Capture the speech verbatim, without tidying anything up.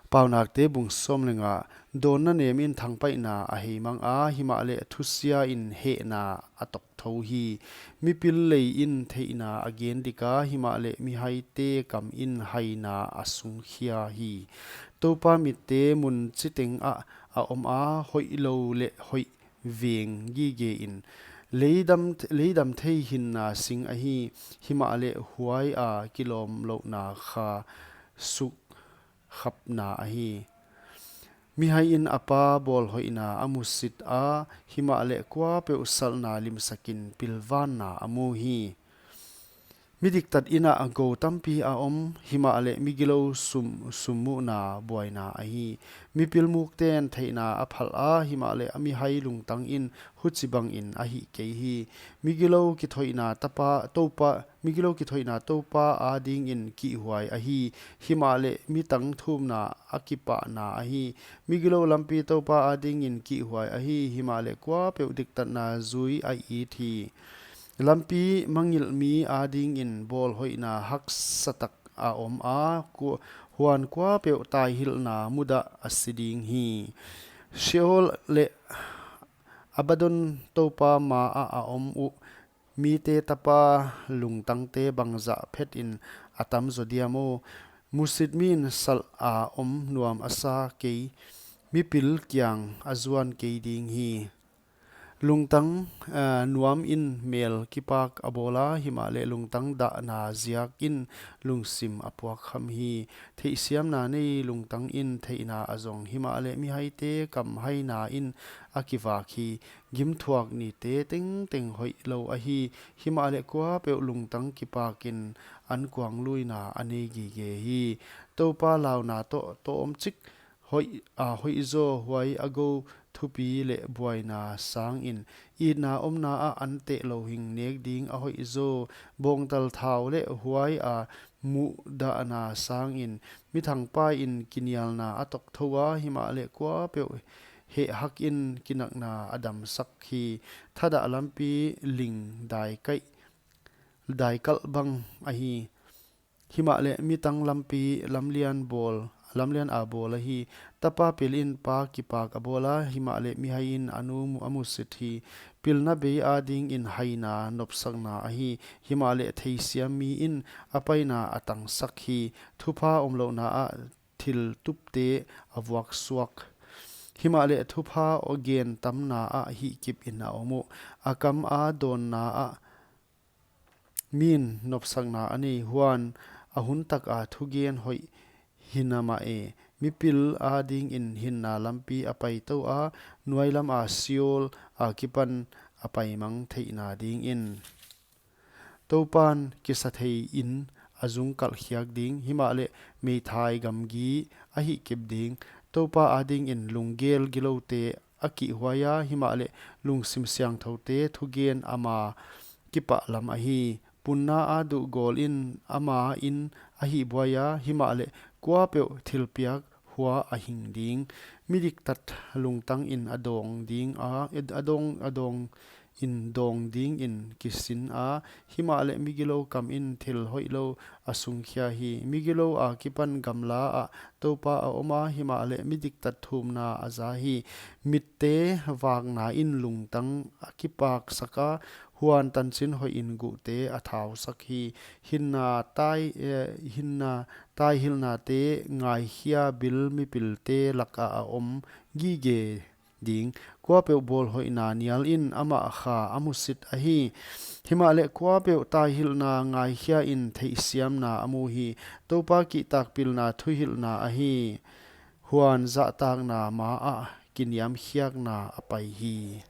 Paunakte bung sawm leh nga. Dawnna nemin thangpaihna a heimang a, himahleh thusia in hehna a tokthou hi. Mipil leiin theihna a gen dik a, himahleh mihaite kamin haina a sungkhia hi. Toupa mitte mun chiteng ah a om a, hoihlou leh hoih veng gige in. Leidam, leidam thei hinna sing ahi, himahleh huaia kilawmlouhna kha sukkhapna ahi. Mihaiin a pa bawlhoihna a musit a, himahleh kuapeuh salhna limsakin pilvanna a mu hi. Midiktat in ah gou tampi a om, himahleh migilou sum, summuhna buaina ahi. Mipil mukten theihna a phalh a, himahleh mihai lungtangin huchibangin a hih kei hi. Migilou kithoihna tapa, Toupa, migilou kithoihna Toupa adingin kihhuai ahi, himahleh mi tangthum a kipahna ahi. Migilou lampi Toupa adingin kihhuai ahi, himahleh kuapeuh diktatna zui a it hi. Lampi mangngilh mi adingin bawlhoihna haksatak a om a, ku-, huan kuapeuh taihilhna mudah a si ding hi. Sheol leh Abaddon Toupa ma ah a om uh, mite tapa lungtangte bangzah phetin a tam zaw diam aw. Musit min salh a om nuam a sa kei, mipil kiang a zuan kei ding hi. Lungtang, ah, nuamin mel kipak a bawl a, himahleh lungtang dahna ziakin lungsim a puakkham hi. Theihsiamna nei lungtangin theihna a zong, himahleh mihaite kam hainain a kivak hi. Gimthuak nite tengteng hoihlou ahi, himahleh kuapeuh lungtang kipakin ankuangluina a nei gige hi. Toupa launa toh, tawmchik hoih, a hoihzaw, huai a gou thupi leh buaina sangin. Itna omna ah anteh louhing nek ding a hoihzaw, bawngtal thau leh huaia muhdahna sangin. Mithangpain kinialna a tokthou a, himahleh kuapeuh hehhakin kinakna a damsak hi. Thadah lampi ling daikaih, daikalh bang ahi. Himahleh mitang lampi lamlian bawl, lamlian a bawl ahi. Tapa pilin pa kipak a bawl a, himahleh mihaiin a nu mu-, a musit hi. Pilna bei adingin haina nopsakna ahi, himahleh theisiam miin a paina a tangsak hi. Thupha omlouhna ah thil tupte a vuaksuak, himahleh thupha a gen tamna ah hihkipin a om uh. A kam a dawnna ah min nopsakna a nei, huan a hun taka thugen hoih hi na mah e. Mipil adingin hinna lampi a paitou a, nuailam a Sheol akipan a paimang theihna dingin. Toupan kisatheiin a zung kalh khiak ding, himahleh meithai gamgi a hihkip ding. Toupa adingin lunggel giloute a kihhuai a, himahleh lungsim siangthoute thugen ama kipahlam ahi. Punna a duhgawlin amain a hihbuai a, himahleh kuapeuh thilpiak hua a hing ding. Midiktat lungtangin a dawng ding a, a dawng, a dawngin dawng dingin kisin a, himahleh migilou kamin thil hoihlou a sungkhia hi. Migilou akipan gamla ah Toupa a om a, himahleh midiktat thumna a za hi. Mitte vaknain lungtang a kipaksak a, huan tanchin hoihin guhte a thausak hi. Hinna tai, eh, hinna taihilhnate ngaikhia bil mipilte laka a om gige ding. Kuapeuh bawlhoihna nialin amah kha a musit ahi. Himahleh kuapeuh taihilhna ngaikhiain theihsiamna a mu hi. Toupa kihtak pilna thuhilhna ahi. Huan zahtakna ma ah kiniamkhiakna a pai hi.